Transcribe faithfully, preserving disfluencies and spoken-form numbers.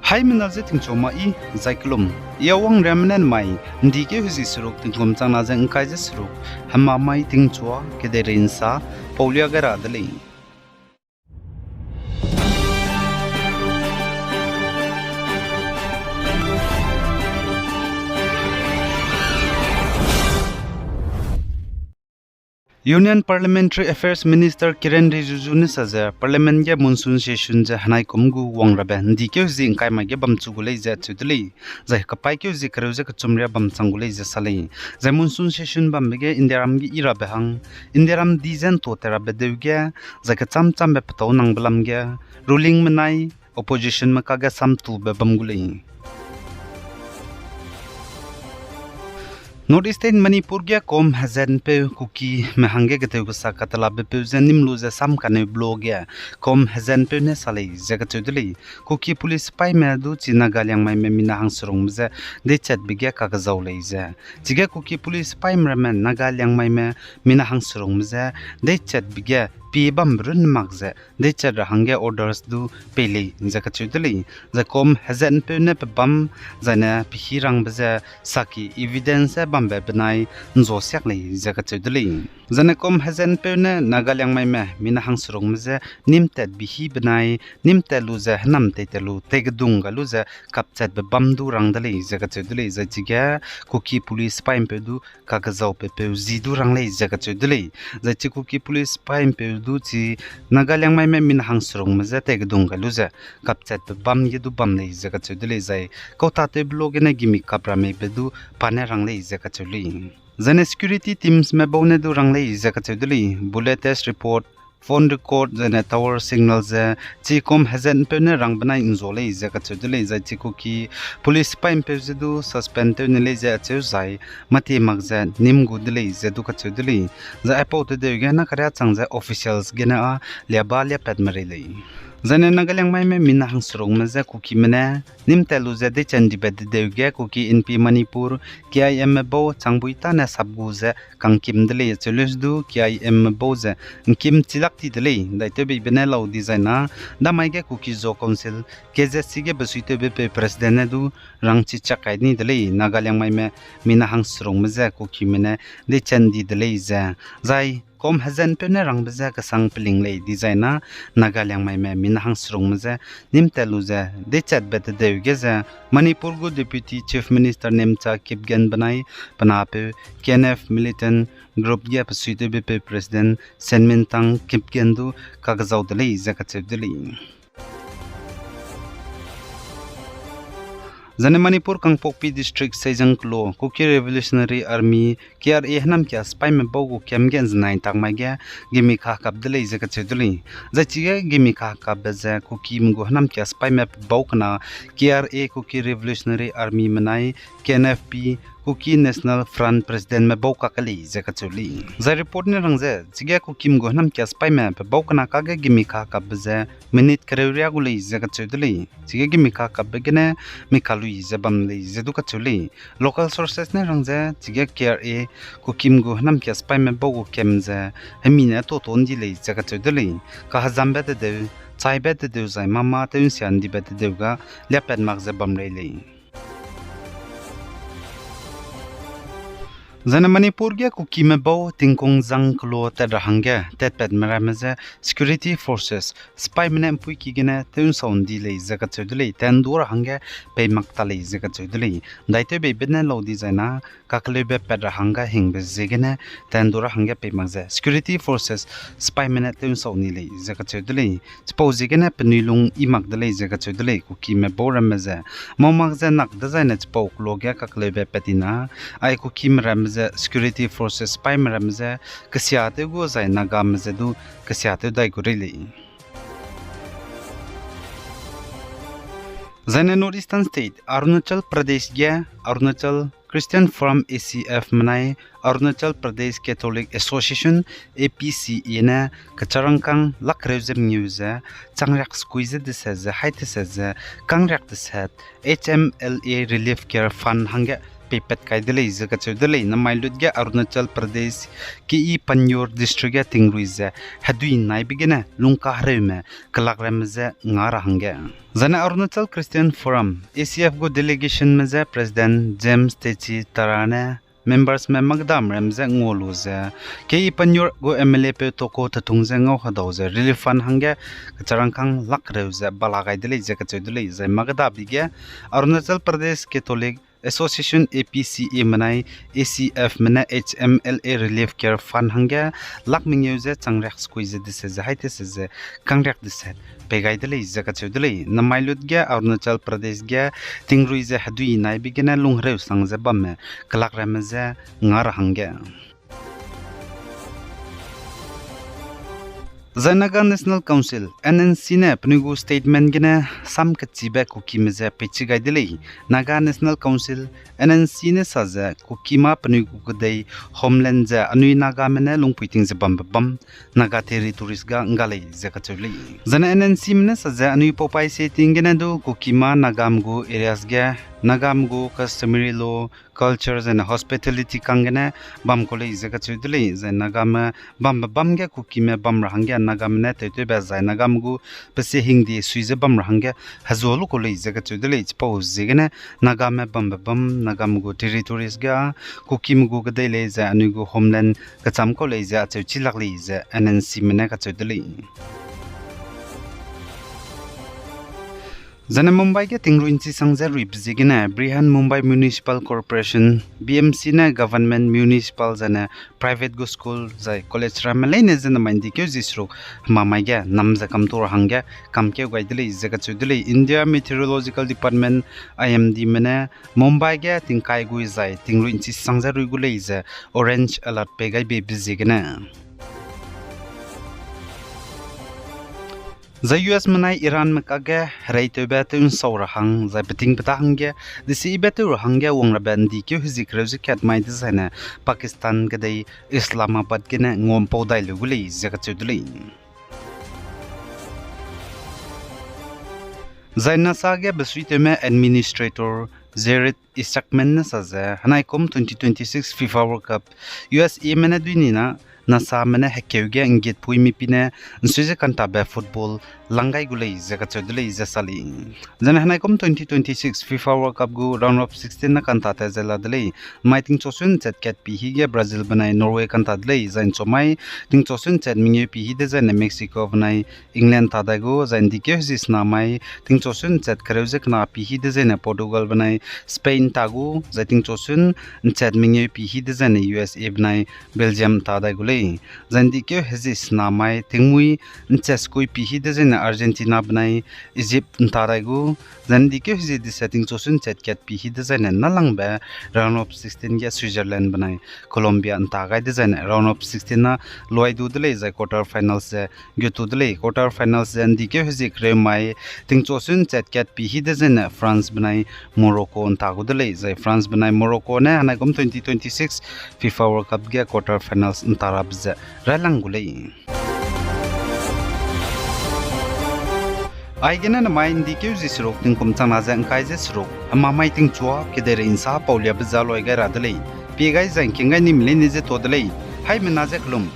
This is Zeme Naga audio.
Haimena ze tingchua ma i, zai kelum. I Awang Riame ne mai, ndi keu hezi seruk tingkum changna ze ngkai ze seruk, hema mai tingchua, kedeirei nsa, paulia gai ra de lei. Union Parliamentary Affairs Minister Kiren Rijiju ne sa ze Parliament ge monsoon session ze henai kum gu wang rabe ndi keu hezi ngkai mai ge bamchu gu lei ze cheu de lei. Zai kapaî keu hezi kereu ze kechum riâ bam chang gu lei ze sa lei. Zai monsoon session bambe ge Indiaram ge i rabe hang, Indiaram di ze ntua tat rabe deu ge, zai kechâm châmbe petâu nangbe lam ge, ruling menai, opposition me kage samtube bam gu lei. North East State Manipur ge kum hezenpeu Kukime hangge ketew kesa katelabe peu ze nîm lu ze sam kaneu blo ge kum hezenpeu ne sa lei ze kacheu de lei. Kuki police sipaîme du chi Naga Liangmaime mina hangserungme je deichatbe ge kakezau lei ze. Chige Kuki police sipaîme ramme Naga Liangmaime mina hangserungme je deichatbe ge pie bambe runne mak ze deichat ra hangge orders du pei lei ze kacheu de lei. Zai kum hezenpeu ne pebâm zaine pehî rangbe je saki evidence bambe benai nzua siak lei ze kacheu de lei. Zaine kum hezenpeu ne Naga Liangmaime mina hangserungme je nîm tatbe hî benai nîm tat lu ze hênam tei tat lu teikedung gai lu ze kapchatbe bam du rang de lei ze kacheu de lei. Zai chige Kuki police sipaîmpeu du kakezaupeu peu zi du rang lei ze kacheu de lei. Zai chi Kuki police sipaîmpeu du chi Naga Liangmaime mina hangserungme je teikedung gai lu ze kapchatbe bam ge du bam lei ze kacheu de lei. Zai kautatewbe lo gene gimi kap ra meibe du pa ne rang lei ze kacheu lei. Zaine security teamsme bau ne du rang lei ze kacheu de lei. Bullet test report, phone record zaine tower signal ze chi kum hezenpeu ne rang benai nzua lei ze kacheu de lei. Zai chi Kuki police sipaîmpeu ze du suspend tew ne lei ze acheu zai mâtie mak ze nîm gu de lei ze du kacheu de lei. Zai aipau tedeu ge na karia chang ze officials gene â liaba liapat merei lei. Zaine Naga Liangmaime mina hangserungme je Kukime ne nîm tat lu ze deichat ndibe tedeu ge Kuki Inpi Manipur, K I M me bau changbui tâne sap gu ze kangkim de lei acheu leu du K I M me bau ze ngkim chilak ti de lei, daitewbeibe ne lau dizai na, damai ge Kuki Zo Council, K Z C ge besuitewbepeu president ne du rangchi chak kai ni de lei, Naga Liangmaime mina hangserungme je Kukime ne deichat ndi de lei ze, zai kum hezenpeu ne rangbe je kesang peling lei dizai na, Naga Liangmaime mina hangserungme je nîm tat lu ze deichatbe tedeu ge ze Manipur gu Deputy Chief Minister Nemcha Kipgen benai penapeu K N F militant group ge besuitewbepeu president Senmintang Kipgen du kakezau de lei ze kacheu de lei. Zaine Manipur Kangpokpi District Seijang kelo Kuki Revolutionary Army, K R A hênamkia sipaîme bau gu camp ge nzenai takmai ge gimi kakap de lei ze kacheu de lei. Zai chige gimi kakapbe ze Kukime gu hênamkia sipaîme pebau kena K R A Kuki Revolutionary Army menai K N F P Kuki National Front presidentme bau kak lei ze kacheu lei. Zai report ne rang ze chige Kukime gu hênamkia sipaîme pebau kena kage gimi kakapbe ze minute kereu riâ gu lei ze kacheu de lei. Chige gimi kakapbe gene mi kalui ze bam lei ze du kacheu lei. Local sources ne rang ze chige K R A Kukime gu hênamkia sipaîme bau gu camp ze hemi ne tuâtuâ ndi lei ze kacheu de lei. Kahezambe tedeu, chaibe tedeu zai mâ-mâ tew nsia ndibe tedeu ga liapat mak ze bam rei lei. Zaine Manipur ge Kukime bau tingkung zang kelo tat ra hangge tatpatme ramme je security forces sipaîme ne mpuiki gene tew nsau ndi lei ze kacheu de lei, tat ndu ra hangge pei mak ta lei ze kacheu de lei. Daitewbeibe ne lau dizai na, kakeleube pat ra hangge hingbe ziegene tat ndu ra hangge pei mak ze security forces sipaîme ne tew nsau ni lei ze kacheu de lei. Chipau ziegene penui lung i mak de lei ze kacheu de lei, Kukime bau ramme ze. Mau mak ze nak dezaine chipau kelo ge kakeleube pat ti na, ai Kukime ramme ze security forces sipaîme ramme ze kesiatew gu zai Nagame ze du kesiatew dai gu rei lei. Zaine North Eastern State, Arunachal Pradesh ge, Arunachal Christian Forum, A C F menai, Arunachal Pradesh Catholic Association, A P C A ne, kecharangkâng lak kereu ze mengeu ze, changriak sekui ze deset ze, hai deset ze, kangriak deset, H M L A Relief Care Fund hangge peipat kai de lei ze kacheu de lei. Namai lut ge Arunachal Pradesh, Keyi Panyor District ge tingrui ze hedui naibe gene lungkahereume kelakramme je nga ra hangge. Zane Arunachal Christian Forum, A C F gu delegationme je President James Techi Tara ne membersme mâ kedam ramme je ngua lu ze, Keyi Panyor gu M L A peu Toko Tatung je ngau hedau ze relief fund hangge kecharangkang lak reu ze bala gai de lei ze kacheu de lei. Zai mâ kedabe ge Arunachal Pradesh Catholic Association, A P C A me nai, A C F me ne H M L A Relief Care Fund hangge lak mengeu ze changriak sekui ze dese ze haitese ze kangriak dese pei gai de lei ze kacheu de lei. Namai lut ge Arunachal Pradesh ge tingrui ze hedui naibe gene lunghereu sang ze bamme kelakramme je nga ra hangge. Zai Naga National Council, N N C ne penui gu statement gene sam kechibe Kukime je peichi gai de lei. Naga National Council, N N C ne sa ze Kukima penui gu kedei homeland ze anui Nagame ne lungpui ting ze bambe bam Naga territories ga ngga lei ze kacheu lei. Zane N N Cme ne sa ze anui paupai se ting gene du Kukima Nagam gu areas ge, Nagam gu customary law, culture zane hospitality kang gene bam ku lei ze kacheu de lei. Zai Nagame bambe bam ge Kukime bam ra hangge Nagame ne tewtewbe zai Nagam gu pese hingdi sui ze bam ra hangge hezuâ lu ku lei ze kacheu de lei. Chipau ziegene Nagame bambe bam Nagam gu territories ga Kukime gu kedei lei ze anui gu homeland kecham kau lei ze acheu chi lak lei ze N N Cme ne kacheu de lei. Zane Mumbai ge tingrui nchisang ze ruibe ziegene Brihan Mumbai Municipal Corporation, B M C ne government, municipal zane private gu school zai college ramme leine ze namai ndikeu zi seruk hemamai ge nam ze kamtu ra hangge kamkeu gai de lei ze kacheu de lei. India Meteorological Department, I M Dme ne Mumbai ge tingkai gui zai tingrui nchisang ze rui gu lei ze orange alert pei gai beibe ziegene. Zai U S menai Iranme kakge hereitewbe tew nsau ra hang zai beting peta hangge, desibe tew ra hangge wang rabe ndikeu hezie kereu ze kat mai dezaine Pakistan kedei Islamabad gene nguampau dai lu gu lei ze kacheu de lei. Zai NASA ge besuitewme administrator Jared Isaacman ne sa ze, henaikum twenty twenty-six FIFA World Cup U S Ame ne duinina NASAme ne hekeu ge nggitpui mipi ne nsui ze kantabe football lang gai gu lei ze kacheu de lei ze sa lei. Zane henaikum twenty twenty-six FIFA World Cup gu round of sixteen ne kanta tat ze la de lei. Mai tingchu sun nchat kat pi hige Brazil benai Norway kanta de lei, zai nchu mai tingchu sun nchat mengeu pi hi dezaine Mexico benai England ta dai gu, zai ndikeu hezie sena mai tingchu sun nchat kereu ze kena pi hi dezaine Portugal benai Spain ta gu, zai tingchu sun nchat mengeu pi hi dezaine U S A benai Belgium ta dai gu lei. Zai ndikeu hezie sena mai tingmui nchat sekui pi hi dezaine Argentina benai Egypt nta dai gu, zai ndikeu hezie dise tingchu sun nchat kat pi hi dezaine nâlangbe round of sixteen ge Switzerland benai Colombia nta gai dezaine round of sixteen na luai du de lei, zai quarter finals ze gutu de lei. Quarter finals ze ndikeu hezie kereu mai tingchu sun nchat kat pi hi dezaine France benai Morocco nta gu de lei, zai France benai Morocco ne henaikum twenty twenty-six FIFA World Cup ge quarter finals nta rabe ze railang gu lei. Aigene namai ndikeu zi seruk tingkum changna ze ngkai ze seruk hemamai tingchua kedeirei nsa pauliabe ze luai gai ra de lei. Pie gai zai ngking gai nime leine ze tuâ de lei. Haimena ze kelum.